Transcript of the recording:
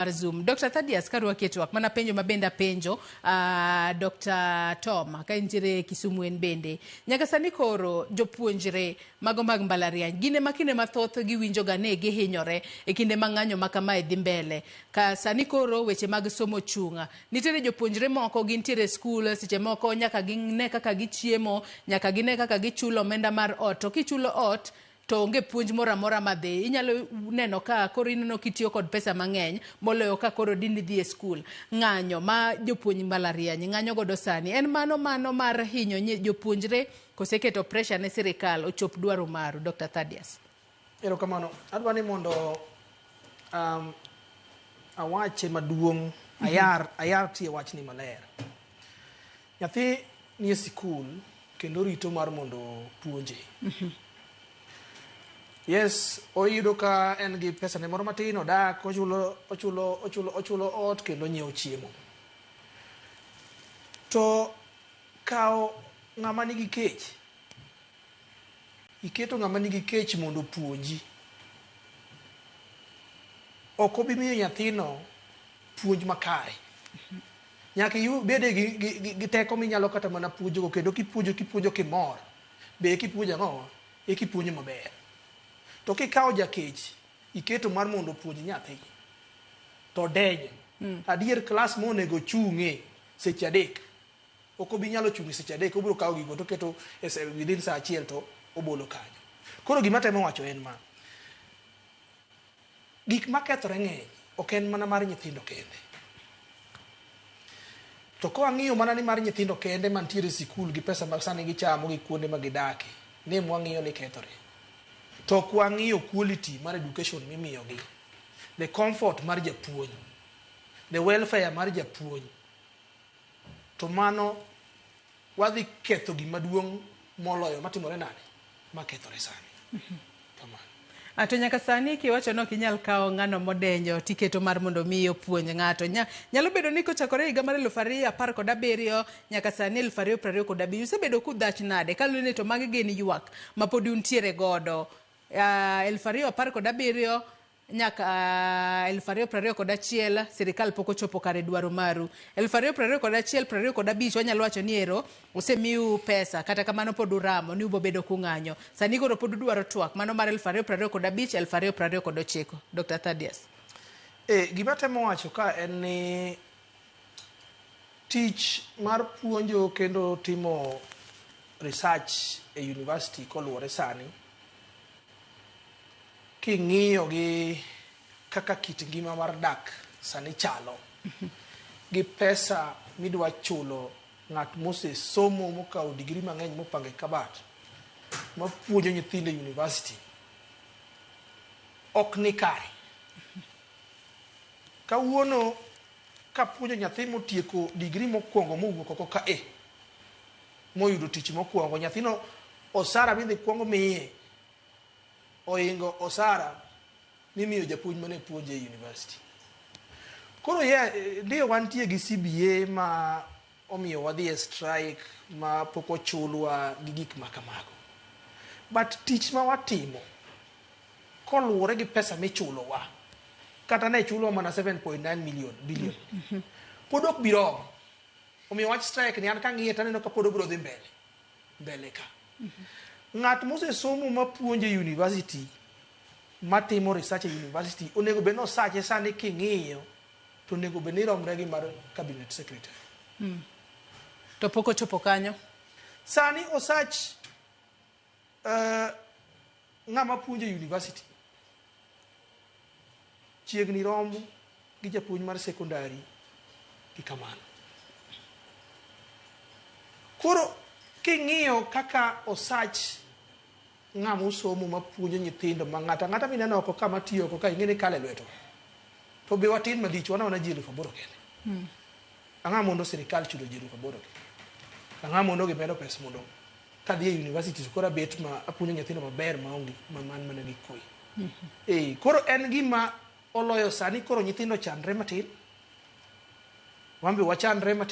Mar Zoom. Dr. Thaddeus karwaki e twak, mana penjo ma bende apenjo Dr. Tom ka entiere Kisumu en bende. Nyaka sani koro jopuonjre mago mag mbalariany gin ema kinde mathoth giwinjo ga ni gihinyore e kinde ma ng'anyo ma kamae dhi mbele. Ka sani koro weche mag somo chung'. Nitiere jopuonjre moko gintiere e skul seche moko nyaka gine kaka gichiemo, nyaka gine kaka gichulo omenda mar ot. To kichulo ot to onge puonj moro amora madhi. Inyalo neno ka koro ineno kitiyo kod pesa mang'eny moloyo ka koro dine idhi e skul. Ng'anyo ma jopuonj mbalariany ng'anyo godo sani en mano mano mar hinyo jopuonjre kose keto pressure ne sirikal ochop dwaro maru. Dr. Thaddeus. Erokamano. Adwa ni mondo awache maduong', ayar tie wachni maler. Nyathi nie sikul kendo rito mar mondo puonje. Yes, oyudo ka en gi pesa ne moro matin, odak, ochulo ot kendo onyiewo chiemo. To kawo ng'ama nigi kech, iketo ng'ama nigi kech mondo opuonji, ok obi miyo nyathino puonj makare. Nyaka ibede gi teko minyalo kata mana puonjogo, kendo kipuonjo kimor, be kipuonjo ang'o? Eka ipuonjo maber. To kikawo jakech, iketo mar mondo opuonj nyathi, to denyo. Adier klas monego ochung'e seche 3, ok obi nyalo chung' seche 3, obiro kawo gigo toketo within sa achiel to obolo kanyo. Koro gima atemo wacho en ma, gik makethore ng'eny, ok en mana mar nyithindo kende. To ka wang'iyo mana ni mar nyithindo kende mantiere e sikul gi pesa ma sani gichamo gi kuonde ma gidake, ne mwang'iyo ni kethore. To ok wang'iyo quality mar education mimiyogi, the comfort mar japuonj, the welfare mar japuonj. To mano wadhi ketho gima duong' moloyo matimore nade? Makethore sani. Kamano. To nyaka sani kiwacho ni ok inyal kawo ng'ano modenyo tiketo mar mondo mi opuonj ng'ato. Nyalo bedo ni kochakore higa mar 2017 nyaka sani 2025 usebedo kudhach nade? Kaluwore ni to magi gin ywak ma pod untiere godo. 2017 nyaka 2021 sirikal pok ochopo kare dwaro maru. 2021 25 wanyalo wacho ni ero osemiu pesa, kata kamano pod uramo ni ubobedo kung'anyo. Sani koro pod udwaro twak mano mar 2025 2029. Dr. Thaddeus. Gima temo wacho ka en ni tich mar puonjo kendo timo research e university koluwore sani, king'iyo gi kaka kit ngima mar dak sani chalo, gi pesa midwa chulo ng'at mosesomo mokawo degree mang'eny mopango e kabat mapuonjo nyithindo e university, ok ni kare. Kawuono kapuonjo nyathi motieko degree mokwongo mowuok oko ka e moyudo tich mokwongo, nyathino osara midhi kwong miye oingo osara mimiyo japuonj mane puonje e university. Koro ndiyo wantie gi CBA ma omiyo wadhi e strike ma pok ochulwa gi gik ma kamago. But tich ma watimo koluwore gi pesa michulowa, kata ne chulwa mana 7.9 million billion, pod ok bi romo. Omiyo wach strike ni an kang'iye to aneno ka pod obiro dhi mbele ka. Ng'at mosesomo mapuonjo e university, matimo research e university, onego bed ni osache sani king'iyo to onego bed ni romre gi mar cabinet secretary. To pok ochopo kanyo. Sani osach ng'ama puonjo e university chiegni rom gi japuonj mar secondary gi kamano. Koro king'iyo kaka osach ng'ama osomo mapuonjo nyithindo ma ng'ato ang'ata mineno oko ka matiyo oko ka ing'e ni kalo e lwetwa. To be watin malich, wan awana ji 8,000 kende. Ang'o mondo sirikal chulo ji 8,000 gi? Ang'o mondo gimedo pesa mondo kadhi e university to koro abet ma apuonjo nyithindo maber maonge ma man mana gi kwe. Koro en gima oloyo sani koro nyithindo chandre matin. Wan be wachandre matin.